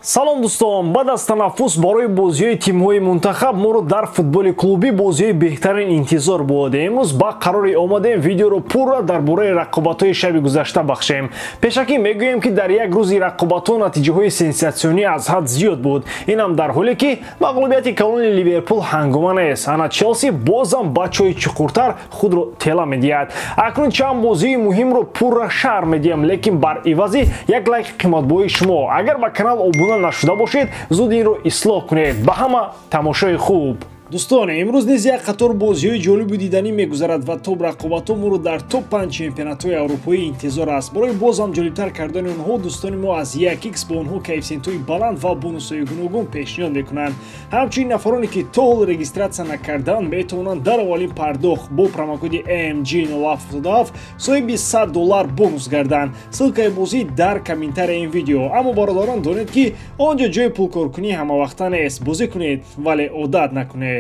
Салом дӯстон, баъд аз танаффус барои бозиҳои тимҳои мунтахаб моро дар футболи клубӣ бозиҳои беҳтарин интизор буд. Имрӯз ба қароре омадем видеоро пурра дар бораи рақобатҳои шаби гузашта бахшем. Пешакӣ мегӯем, ки дар як рӯзи рақобатҳо натиҷаҳои сенсатсионӣ аз ҳад зиёд буд. Инам дар ҳоле ки мағлубияти калони Ливерпул ҳангома нест. Ана Челси бозам ба чои чуқуртар худро тела медиҳад. Акнун чанд бозии муҳимро пурра шарҳ медиҳам, лекин бар ивази як лайки қиматбоҳои шумо. Агар ба канал обуна нашуда бошед, зуд инро ислоҳ кунед. Ба ҳама тамошои хуб. Дӯстон, имрӯз низ як қатор бозиҳои ҷолибу диданӣ мегузарад ва топ рақобатҳо моро дар топ 5 чемпионатҳои аврупоӣ интизор аст. Барои боз ҳам ҷолибтар кардани онҳо дӯстони мо аз 1x бо онҳо коэффисиентҳои баланд ва бонусҳои гуногун пешниҳод мекунанд. Ҳамчунин нафароне ки то ҳол регистратсия накардаанд, метавонанд дар аввалин пардохт бо промокоди MG077 соҳиби $100 бонус гарданд. Ссылкаи бозӣ дар комментарияи ин видео. Аммо бародарон, донед, ки он ҷо ҷои пулкоркунӣ ҳамавақта нест. Бозӣ кунед, вале одат накунед.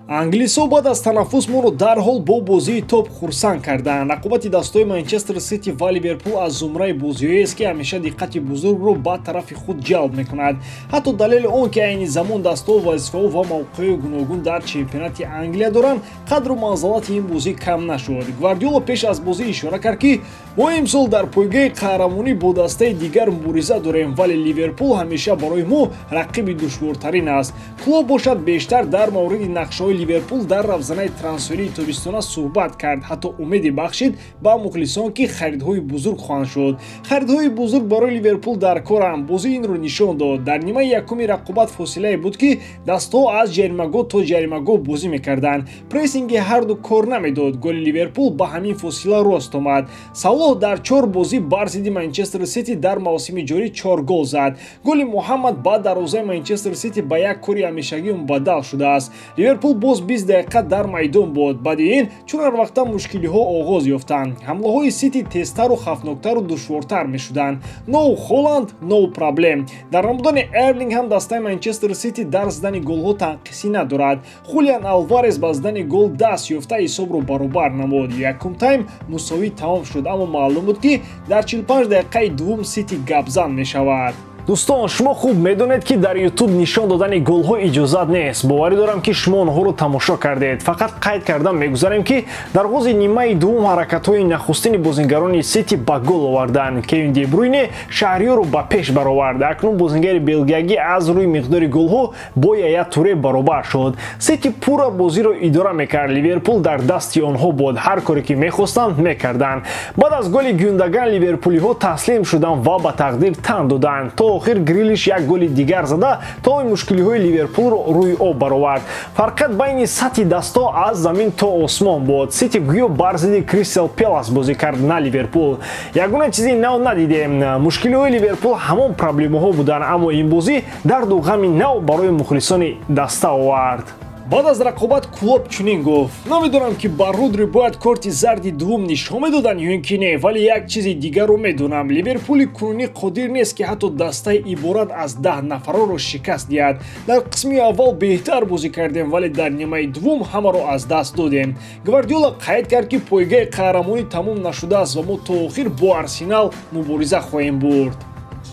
Англисҳо баъд аз танаффус моро дарҳол бо бозии топ хурсанд карданд. Рақобати дастҳои Манчестер Сити ва Ливерпул аз зумраи бозиҳоест, ки ҳамеша диққати бузургро ба тарафи худ ҷалб мекунад. Ҳатто далели он ки айни замон дастҳо вазифаҳо ва мавқеъҳои гуногун дар чемпионати Англия доранд, қадру манзалати ин бозӣ кам нашуд. Гвардиола пеш аз бозӣ ишора кард, ки мо имсол дар пойгаи қаҳрамонӣ бо дастаи дигар мубориза дорем, вале Ливерпул ҳамеша барои мо рақиби душвортарин аст. Клуб бошад бештар дар мавриди нақшаҳои Ливерпул дар равзанаи трансферии тобистона суҳбат кард, ҳатто умеде бахшид ба мухлисон, ки харидҳои бузург хоҳанд шуд. Харидҳои бузург барои Ливерпул дар коранд. Бозӣ инро нишон дод. Дар нимаи якуми рақобат фосилае буд, ки дастҳо аз ҷаримагоҳ то ҷаримагоҳ бозӣ мекарданд. Прессинги ҳарду кор намедод. Голи Ливерпул ба ҳамин фосила рост омад. Салоҳ дар 4 бозӣ бар зидди Манчестер Сити дар мавсими ҷорӣ 4 гол зад. Голи Муҳаммад ба дарвозаи Манчестер Сити ба як кори ҳамешагӣ мубаддал шудааст. Ливерпул боз 20 дақиқа дар майдон буд. Баъди ин чун ҳар вақта мушкилиҳо оғоз ёфтанд. Ҳамлаҳои Сити тезтару хавфноктару душвортар мешуданд. No Холанд, no problem. Дар намудани Эрлинг ҳам дастаи Манчестер Сити дар задани голҳо танқисӣ надорад. Хулиан Алварес ба задани гол даст ёфта ҳисобро баробар намуд. Якум тайм мусовӣ тамом шуд, аммо маълум буд, ки дар 45 дақиқаи дуввум Сити гапзан мешавад. Дӯстон, шумо хуб медонед, ки дар YouTube нишон додани голҳо иҷозат нест. Боварӣ дорам, ки шумо онҳоро тамошо кардед. Фақат қайд кардан мегузарем, ки дар оғози нимаи дуввум ҳаракатҳои нахустини бозингарони Сити ба гол оварданд. Кевин Де Бруйне шаҳриёро ба пеш баровард. Акнун бозингари белгиягӣ аз рӯи миқдори голҳо бо Яя Туре баробар шуд. Сити пурра бозиро идора мекард. Ливерпул дар дасти онҳо буд. Ҳар коре ки мехостанд, мекарданд. Баъд аз голи Гюндаган ливерпулиҳо таслим шуданд ва ба тақдир тан доданд. То охир Грилиш як голи дигар зада тамоми мушкилиҳои Ливерпулро рӯи об баровард. Фарқият байни сатҳи дастҳо аз замин то осмон буд. Сити гӯё бар зидди Кристал Пелас бозӣ кард, на Ливерпул. Ягона чизи нав надидем. Мушкилиҳои Ливерпул ҳамон проблемаҳо буданд, аммо ин бозӣ дарду ғами нав барои мухлисони даста овард. Баъд аз рақобат Клоп чунин гуфт: намедонам, ки ба Рудри бояд корти зарди дуввум нишон медоданд ё ин ки не, вале як чизи дигарро медонам: Ливерпули кунунӣ қодир нест, ки ҳатто дастаи иборат аз 10 нафароро шикаст диҳад. Дар қисми аввал беҳтар бозӣ кардем, вале дар нимаи дуввум ҳамаро аз даст додем. Гвардиола қайд кард, ки пойгаи қаҳрамонӣ тамом нашудааст ва мо то охир бо Арсенал мубориза хоҳем бурд.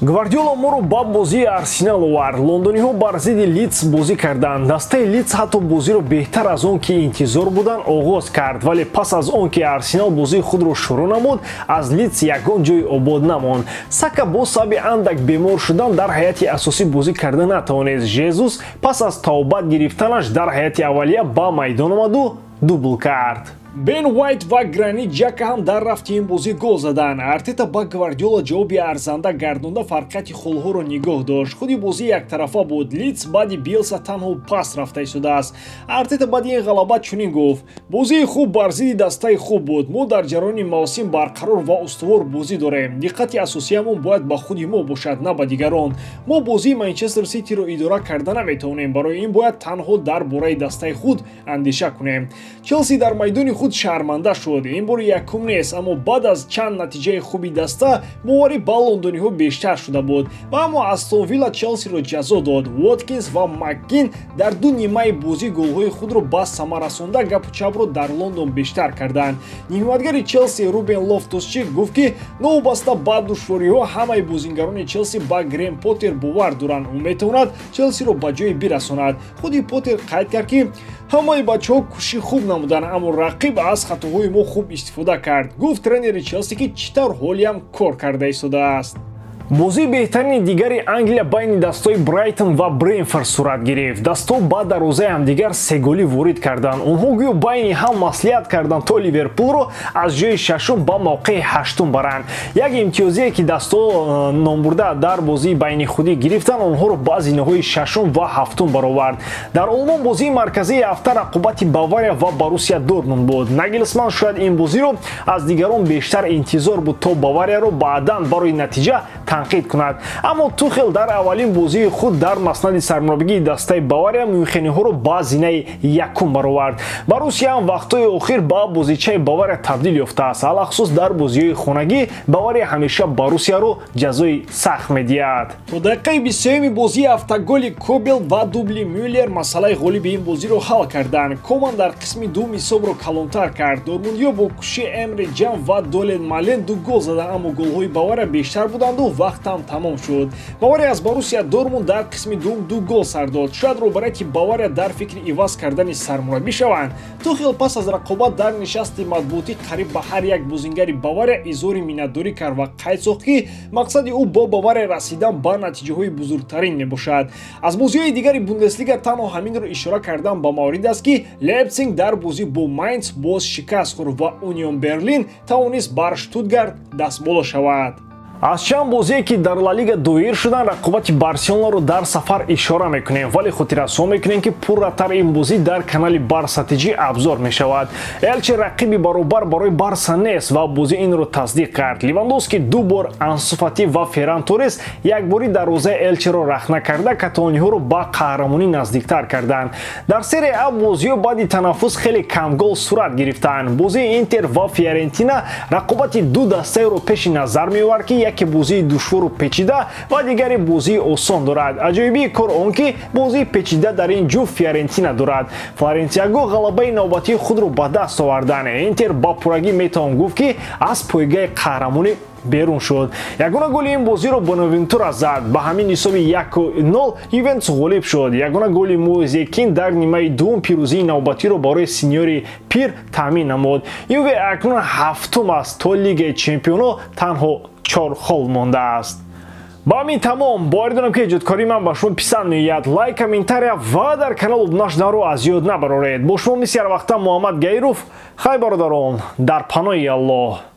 Гвардиола моро ба бозии Арсенал овард. Лондониҳо бар зидди Лидс бозӣ карданд. Дастаи Лидс ҳатто бозиро беҳтар аз он ки интизор буданд оғоз кард, вале пас аз он ки Арсенал бозии худро шурӯъ намуд, аз Лидс ягон ҷои обод намонд. Сака бо сабаби андак бемор шудан дар ҳайати асосӣ бозӣ карда натавонист. Жезус пас аз тавбат гирифтанаш дар ҳайати аввалия ба майдон омаду дубл кард. Бен Уайт ва Гранит Ҷака ҳам дар рафти ин бозӣ гол заданд. Артета ба Гвардиола ҷавоби арзанда гардонда фарқияти холҳоро нигоҳ дошт. Худи бозӣ яктарафа буд. Лидс баъди Биелса танҳо паст рафта истодааст. Артета баъди ин ғалаба чунин гуфт: бозии хуб бар зидди дастаи хуб буд. Мо дар ҷараёни мавсим барқарор ва устувор бозӣ дорем. Диққати асосиямон бояд ба худи мо бошад, на ба дигарон. Мо бозии Манчестер Ситиро идора карда наметавонем. Барои ин бояд танҳо дар бораи дастаи худ андеша кунем. Челси дар майдони худ шарманда шуд. Ин бори якум нест, аммо баъд аз чанд натиҷаи хуби даста боварӣ ба лондониҳо бештар шуда буд. Ва аммо Астон Вилла Челсиро ҷазо дод. Уоткинс ва Макгин дар ду нимаи бозӣ голҳои худро ба самар расонда гапу чапро дар Лондон бештар карданд. Нимҳимоятгари Челси Рубен Лофтус-Чик гуфт, ки новобаста ба душвориҳо ҳамаи бозингарони Челси ба Грем Поттер бовар доранд. Ӯ метавонад Челсиро ба ҷое бирасонад. Худи Поттер қайд кард, ки ҳамаи бачаҳо кӯшиши хуб намуданд, аммо рақиб аз хатоҳои мо хуб истифода кард, гуфт тренери Челси, ки чӣ тавр ҳолиам кор карда истодааст. Бозии беҳтарини дигари Англия байни дастҳои Брайтон ва Бренфорд сурат гирифт. Дастҳо ба дарвозаи ҳамдигар сеголӣ ворид карданд. Онҳо гӯё байни ҳам маслиҳат карданд, то Ливерпулро аз ҷои шашум ба мавқеи ҳаштум баранд. Як имтиёзие, ки дастҳо номбурда дар бозии байни худӣ гирифтанд, онҳоро ба зинаҳои шашум ва ҳафтум баровард. Дар Олмон бозии марказии ҳафта рақобати Бавария ва Боруссия Дортмунд буд. Нагелсман шояд ин бозиро аз дигарон бештар интизор буд, то Баварияро баъдан барои натиҷа танқид кунад. Аммо Тухел дар аввалин бозии худ дар маснади сармураббигии дастаи Бавария мюнхениҳоро ба зинаи якум баровард. Боруссия ҳам вақтҳои охир ба бозичаи Бавария табдил ёфтааст. Алахусус дар бозиҳои хонагӣ Бавария ҳамеша Боруссияро ҷазои сахт медиҳад. То дақиқаи 23-юми бозии ҳафта голи Кобел ва дубли Мюллер масъалаи ғолиби ин бозиро ҳал карданд. Коман дар қисми дуюм ҳисобро калонтар кард. Дортмундиҳо бо кӯшиши Эмре Ҷан ва Долен Мален ду гол заданд, аммо голҳои Бавария бештар буданду вақтам тамом шуд. Бавария аз Боруссия Дортмунд дар қисми дуюм ду гол сар дод. Шояд роҳбарияти Бавария дар фикри иваз кардани сармураббӣ шаванд. Тухел пас аз рақобат дар нишасти матбуотӣ қариб ба ҳар як бозингари Бавария изҳори миннатдорӣ кард ва қайд сохт, ки мақсади ӯ бо Бавария расидан ба натиҷаҳои бузургтарин мебошад. Аз бозиҳои дигари Бундеслига танҳо ҳаминро ишора кардан ба маврид аст, ки Лейпсиг дар бозӣ бо Майнц боз шикаст хӯрд ва Унион Берлин тавонист бар Штутгарт дастболо шавад. Аз чанд бозие, ки дар Ла Лига доир шуданд, рақобати Барселонаро дар сафар ишора мекунем, вале хотиррасон мекунем, ки пурратар ин бозӣ дар канали Барса ТЖ абзор мешавад. Элче рақиби баробар барои Барса нест ва бозӣ инро тасдиқ кард. Левандовски ду бор, Ансу Фати ва Ферран Торрес якборӣ дарвозаи Элчеро рахна карда каталониҳоро ба қаҳрамонӣ наздиктар карданд. Дар Серия А бозиҳо баъди танаффус хеле камгол сурат гирифтанд. Бозии Интер ва Фиорентина рақобати ду дастаеро пеши назар меовард, ки яке бозии душвору печида ва дигаре бозии осон дорад. Аҷоибии кор он, ки бозии печида дар ин ҷуфт Фиорентина дорад. Флорентиаго ғалабаи навбатии худро ба даст оварданд. Интер ба пуррагӣ метавон гуфт, ки аз пойгаи қаҳрамонӣ берун шуд. Ягона голи ин бозиро Бонавентура зад. Ба ҳамин ҳисоби 1-0 Ювентус ғолиб шуд. Ягона голи Мойзе Кин дар нимаи дуюм пирӯзии навбатиро барои синьори пир таъмин намуд. Юве акнун ҳафтум аст, то Лигаи чемпионҳо танҳо 4 хол мондааст. Ба ҳамин тамом. Боварӣ дорам, ки эҷодкории ман ба шумо писанд меояд. Лайк, комментария ва дар канал обуна шуданро аз ёд набароред. Бо шумо мисли ҳарвақта Муҳаммад Гаиров. Хай, бародарон, дар паноҳи Аллоҳ.